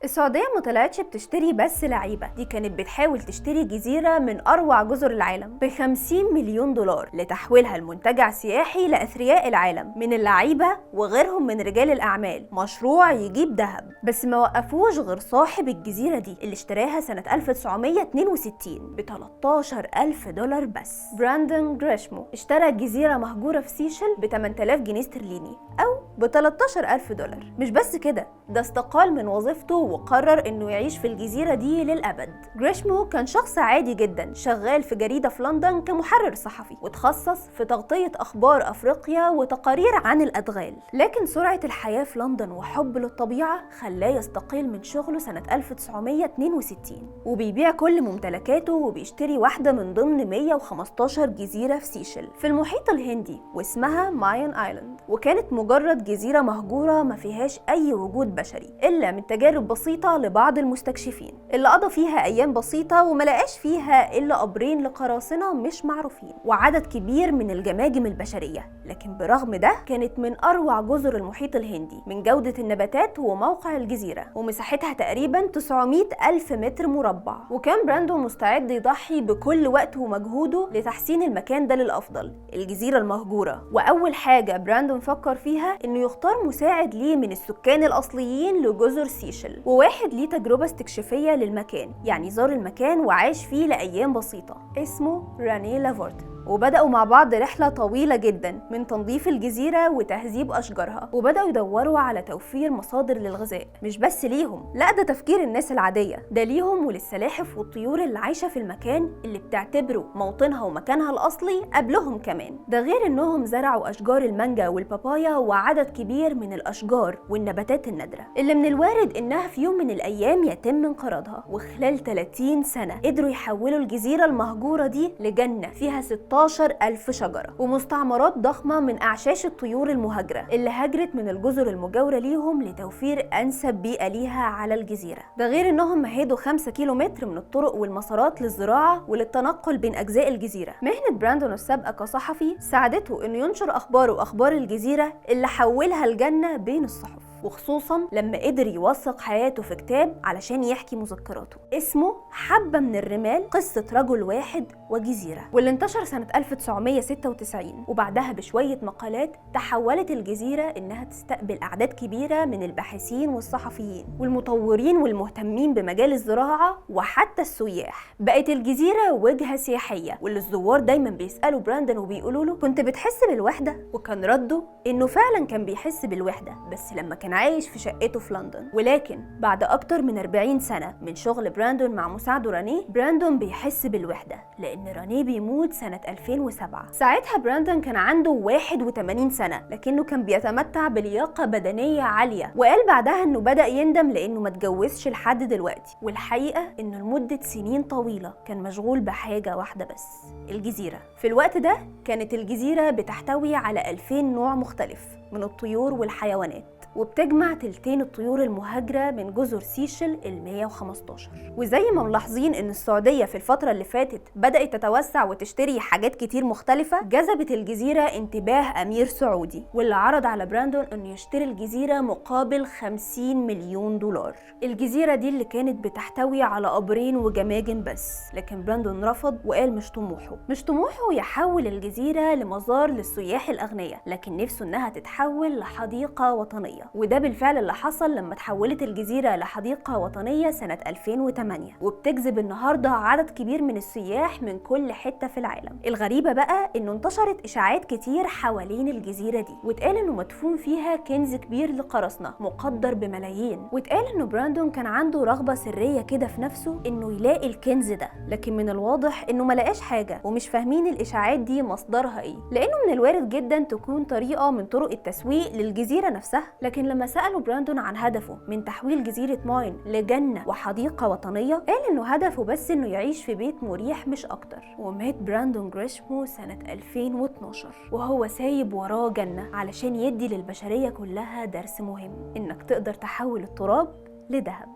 السعودية ما طلعتش بتشتري بس لعيبة، دي كانت بتحاول تشتري جزيرة من أروع جزر العالم ب50 مليون دولار لتحويلها لمنتجع سياحي لأثرياء العالم من اللعيبة وغيرهم من رجال الأعمال، مشروع يجيب ذهب. بس ما وقفوش غير صاحب الجزيرة دي اللي اشتراها سنة 1962 ب 13,000 دولار بس. براندون جريشمو اشترى جزيرة مهجورة في سيشل ب 8000 جنيه استرليني أو ب 13,000 دولار. مش بس كده، ده استقال من وظيفته وقرر انه يعيش في الجزيرة دي للأبد. جريشمو كان شخص عادي جدا شغال في جريدة في لندن كمحرر صحفي، وتخصص في تغطية أخبار أفريقيا وتقارير عن الأدغال. لكن سرعة الحياة في لندن وحب للطبيعة خلاه يستقيل من شغله سنة 1962، وبيبيع كل ممتلكاته وبيشتري واحدة من ضمن 115 جزيرة في سيشل في المحيط الهندي واسمها ماين آيلاند. وكانت مجرد جزيرة مهجورة ما فيهاش أي وجود بشري إلا من تجارب بسيطة لبعض المستكشفين اللي قضى فيها أيام بسيطة وما لقاش فيها إلا قبرين لقراصنة مش معروفين وعدد كبير من الجماجم البشرية. لكن برغم ده كانت من أروع جزر المحيط الهندي من جودة النباتات وموقع الجزيرة، ومساحتها تقريبا 900 ألف متر مربع. وكان براندون مستعد يضحي بكل وقته ومجهوده لتحسين المكان ده للأفضل، الجزيرة المهجورة. وأول حاجة براندون فكر فيها إنه يختار مساعد ليه من السكان الأصليين لجزر سيشل، وواحد ليه تجربة استكشافية للمكان، يعني زار المكان وعاش فيه لأيام بسيطة، اسمه راني لافورت. وبدأوا مع بعض رحلة طويلة جدا من تنظيف الجزيرة وتهذيب أشجارها، وبدأوا يدوروا على توفير مصادر للغذاء، مش بس ليهم، لا ده تفكير الناس العادية، ده ليهم وللسلاحف والطيور اللي عايشة في المكان اللي بتعتبره موطنها ومكانها الأصلي قبلهم كمان. ده غير إنهم زرعوا أشجار المانجا والبابايا وعدد كبير من الأشجار والنباتات النادرة اللي من الوارد إنها في يوم من الأيام يتم انقراضها. وخلال 30 سنة قدروا يحولوا الجزيرة المهجورة دي لجنة فيها 16,000 شجرة ومستعمرات ضخمة من أعشاش الطيور المهاجرة اللي هاجرت من الجزر المجاورة ليهم لتوفير أنسب بيئة ليها على الجزيرة. ده غير إنهم مهدوا 5 كيلومتر من الطرق والمسارات للزراعة وللتنقل بين أجزاء الجزيرة. مهنة براندون السابقة كصحفي ساعدته إنه ينشر أخباره وأخبار الجزيرة اللي حولها الجنة بين الصحف، وخصوصا لما قدر يوثق حياته في كتاب علشان يحكي مذكراته اسمه حبة من الرمال، قصة رجل واحد وجزيرة، واللي انتشر سنة 1996. وبعدها بشوية مقالات تحولت الجزيرة إنها تستقبل أعداد كبيرة من الباحثين والصحفيين والمطورين والمهتمين بمجال الزراعة وحتى السياح. بقت الجزيرة وجهة سياحية، واللي الزوار دايما بيسألوا براندون وبيقولوا له كنت بتحس بالوحدة؟ وكان رده إنه فعلا كان بيحس بالوحدة بس لما كان عايش في شقته في لندن. ولكن بعد أكتر من 40 سنة من شغل براندون مع مساعده راني، براندون بيحس بالوحدة لأن راني بيموت سنة 2007. ساعتها براندون كان عنده 81 سنة، لكنه كان بيتمتع بلياقة بدنية عالية، وقال بعدها إنه بدأ يندم لأنه ما اتجوزش لحد دلوقتي. والحقيقة إنه لمدة سنين طويلة كان مشغول بحاجة واحدة بس، الجزيرة. في الوقت ده كانت الجزيرة بتحتوي على 2000 نوع مختلف من الطيور والحيوانات، وبتجمع تلتين الطيور المهاجرة من جزر سيشل 115. وزي ما ملاحظين ان السعودية في الفترة اللي فاتت بدأت تتوسع وتشتري حاجات كتير مختلفة، جذبت الجزيرة انتباه أمير سعودي، واللي عرض على براندون انه يشتري الجزيرة مقابل 50 مليون دولار. الجزيرة دي اللي كانت بتحتوي على قبرين وجماجم بس، لكن براندون رفض وقال مش طموحه، مش طموحه يحول الجزيرة لمزار للسياح الأغنياء، لكن نفسه انها تتحول لحديقة وطنية. وده بالفعل اللي حصل لما تحولت الجزيرة لحديقة وطنية سنة 2008، وبتجذب النهاردة عدد كبير من السياح من كل حتة في العالم. الغريبة بقى انه انتشرت اشاعات كتير حوالين الجزيرة دي، واتقال انه مدفون فيها كنز كبير لقراصنة مقدر بملايين، واتقال انه براندون كان عنده رغبة سرية كده في نفسه انه يلاقي الكنز ده، لكن من الواضح انه ما لقاش حاجة، ومش فاهمين الاشاعات دي مصدرها ايه، لانه من الوارد جدا تكون طريقة من طرق التسويق للجزيرة نفسها. لكن لما سألوا براندون عن هدفه من تحويل جزيرة ماين لجنة وحديقة وطنية، قال إنه هدفه بس إنه يعيش في بيت مريح مش أكتر. ومات براندون جريشمو سنة 2012 وهو سايب وراه جنة علشان يدي للبشرية كلها درس مهم، إنك تقدر تحول التراب لذهب.